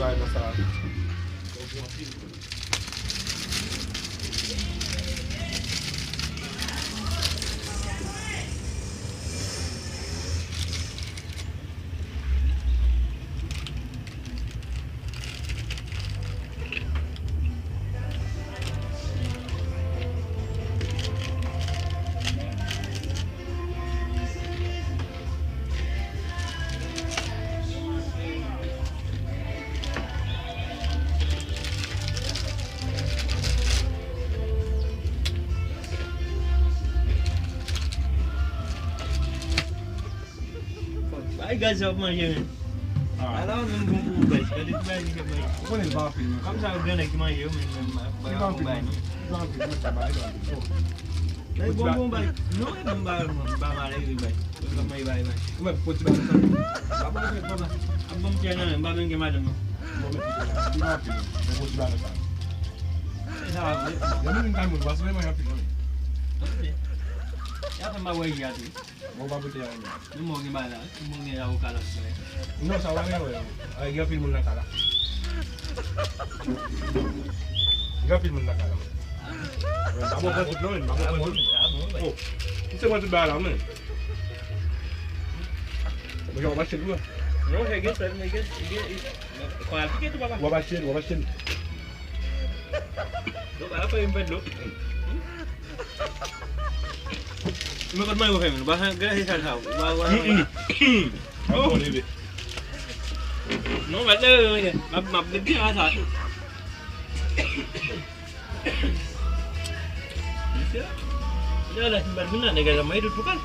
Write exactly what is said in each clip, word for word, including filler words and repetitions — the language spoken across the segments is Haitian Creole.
Bay nan sa. Bay gaz sa w ap manje, men. Ah. Ala w menm bon pou ou, bay. Gade ti bagay misye ap manje. Ou konnen l pa anpil, men. Kòm sa, yo grannèg ki manje yo, men, men, pa, pa, pa, bay, non. Li pa anpil, men, sa bay, li pa anpil. Oh. Bay bonbon, bay. Non, e m pa, m pa malere, bay. Mwen pa manje, bay, bay. Ou mèt pran ti bagay sa. Pa pran ti bagay sa. Ap ban m ti bagay nan men, m pa menm gen madanm, non. Bon, men, li pa anpil, men, pran ti bagay sa. E sa va vre. Lè moun vin kay moun, pa sou manje anpil, non. Ok. Y a fè m pa wè y a tou. Bon, pa pote a, non. Men mwen gen bagay la, wi. Mwen gen avoka la, wi. Non, sa w pa gen wè. Ay, gen anpil moun nan kay la. Gen anpil moun nan kay la. Mwen pa bon pran tout, non, men. Pa bon pran tout. Ah bon, ah bon, wi. Oh, m se pran tout bagay la, men. Mwen, jan w ap achte tou, wi. Non, se gen sèl, men gen, gen, fò al pike tou, papa. W ap achte, w ap achte. Non, pa la fè m pèd dlo. Men kot mwen yo fè men, nou pa fè gade sa sa. Wa, wa, wa. Ap bon leve. Non, mèt leve, mèt. M ap, m ap met byen la sa. Mesye, lè la si m pa t vin la, nèg la manje tout pou kal.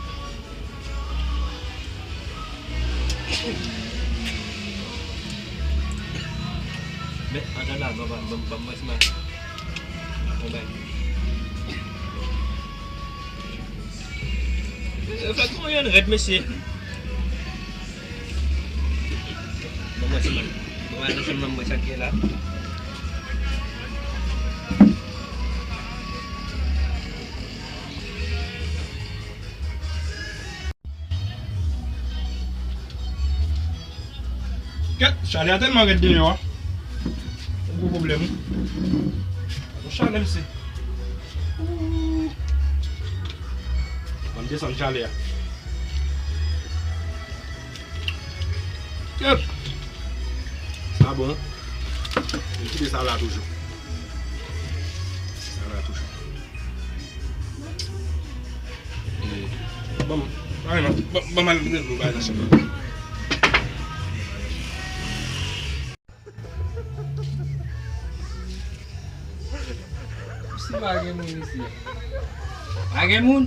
Men, antan la, ban, ban, ban, ban mwen siman. Bon, bay. E, fèt mwen yon rèd, mesye. Ban mwen siman. Ban mwen siman, ban mwen sa ki la. Kèt, chalè a tèlman rèd deyò a. Yon gwo pwoblèm, wi. Yon chalè, mesye. Ooh. Ban m desann chalè a. Kèt. Sa bon. M kite sa la toujou. Sa la toujou. Bon, pa gen non. Bon, bon, m al regle bagay nan chanm nan. Si pa gen moun isi a. Pa gen moun?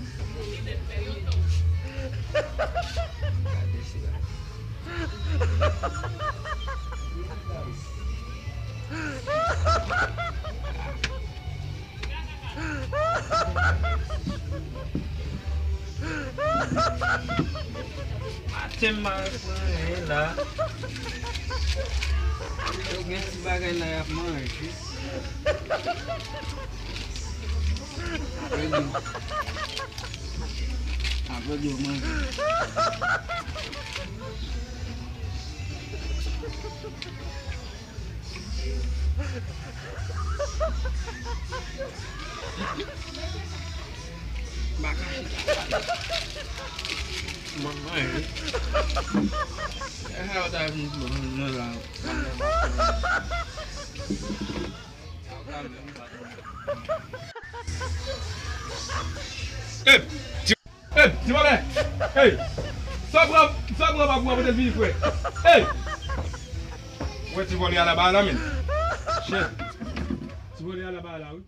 Gade sila. Maten m pa reprann anyen la. Yo gen ti bagay la y ap manje. Apre dlo. Apre dlo manje. Bagay. Manman, e. E sa yo ta vin pou mwen la. Ep! Ti, ep! Ti vòlè! Ey! Sa pran, sa pran pa pou apote l vini, frè! Ey! Wè ti vòlè a la ba la, men. Chèf. Ti vòlè a la ba la, wi.